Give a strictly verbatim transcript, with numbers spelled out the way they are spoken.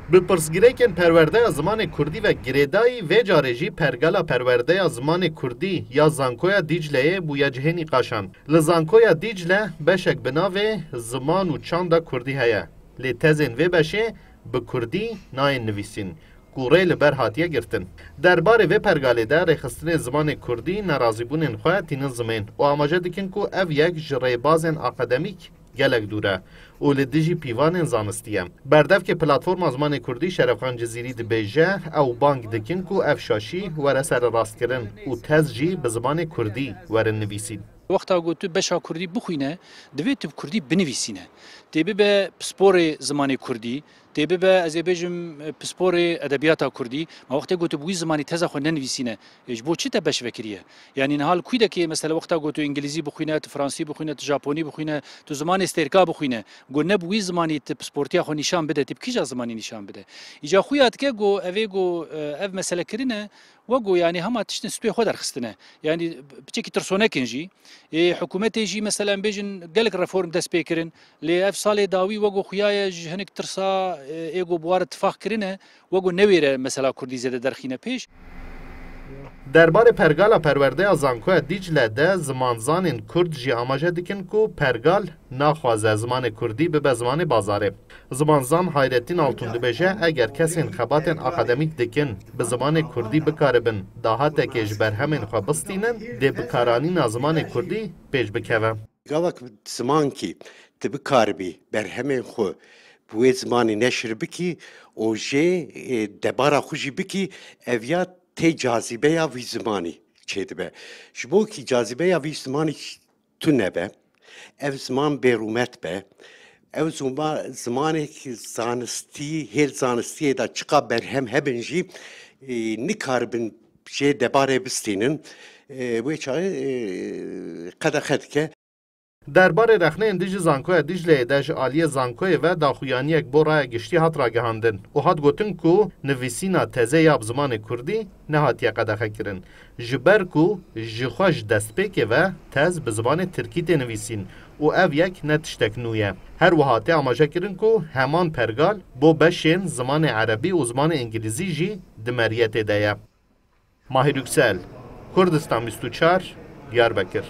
Bi pirsgirêkên perwerdeya zimanê kurdî ve girêdayî, vê carê jî pergala perwerdeya zimanê kurdî ya Zankoya Dîcleyê bûye cihê nîqaşan. Li Zankoya Dîcle beşek bi navê Ziman û Çanda Kurdî heye. Lê tezên vê beşê bi kurdî nayên nivîsîn, ku rê li ber hatiye girtin. Derbarê vê pergalê de rêxistinên zimanê kurdî nerazîbûnên xwe tînin zimên û amaje dikin ku ev yek ji rêbazên akademîk gelek dûr e û li dijî pîvanên zanistî ye. Berdevkê Platforma Zimanê Kurdî Şerefxan Cizîrî dibêje, ew bang dikin ku ev şaşî were sererastkirin û tez jî bi zimanê kurdî werin nivîsîn. Wexta ku tu beşa kurdî bixwîne, divê tu bi kurdî binivîsîne. Tê bibe pisporê zimanê kurdî, tê bibe, ez ê bêjim, pisporê edebiyata kurdî. Ma wextê ku tu bi wî zimanî teza xwe nenivîsîne, e, ji bo çi te beş vekiriye? Yanî niha li kû dekê, mesela, wexta ku tu îngilîzî bixwîne, tu fransî bixwîne, tu japonî bixwîne, tu zimanê stêrka bixwîne, ku ne bi wî zimanî tu pisportiya xwe nîşan bide, tu bi kîja zimanî nîşan bide? Îca xuya dike ku evê ku, e, ev mesele kirine, we ku, yanî, hema tiştên stûyê xwe derxistine. Yanî piçekî tirsonek in jî. Ê, hikûmetê jî, mesela, em bêjin, gelek reform dest pê kirin. Lê ev salê dawî we ku xuya ye ji hinek tirsa, e, ê ku bi war tifaq kirine, we ku newêre mesela kurdî zêde derxîne pêş. Derbarê pergala perwerdeya Zankoya Dîcle de zimanzanên kurd jî amaje dikin ku pergal naxwaze zimanê kurdî bibe zimanê bazarê. Zimanzan Hayrettin Altun dibêje, eger kesên xebatên akademîk dikin bi zimanê kurdî bikaribin dahatekê ji berhemên xwe bistînin, dê bikaranîna zimanê kurdî pêş bikeve. Gava ku zimankî tu bikaribî berhemên xwe bi wê zimanî neşir bikî û jê, e, debara xwe jî bikî, ev ya tê cazîbeya vî zimanî çêdibe. Ji bo kî cazîbeya vî zimanî tune be, ev ziman bêrûmet be, ew zima-, zimanek zanistî, hêl zanistiyê de çiqa berhem hebin jî, e, nikaribin jê debarê bistînin, e, wê çaxê, e, qedexe dike. Derbarê rexneyên dijî Zankoya Dîcleyê de ji aliyê Zankoyê ve daxuyaniyek bo raya giştî hat ragihandin û hat gotin ku nivîsîna tezê ya bi zimanê kurdî nehatiye qedexekirin. Ji ber ku ji xwe ji destpêkê ve tez bi zimanê tirkî tê nivîsîn û ev yek ne tiştek nû ye. Her wiha tê amajekirin ku heman pergal bo beşên zimanê erebî û zimanê îngilîzî jî di meriyetê de ye. Mahir Yüksel, Kurdistan bîst û çar, Diyarbekir.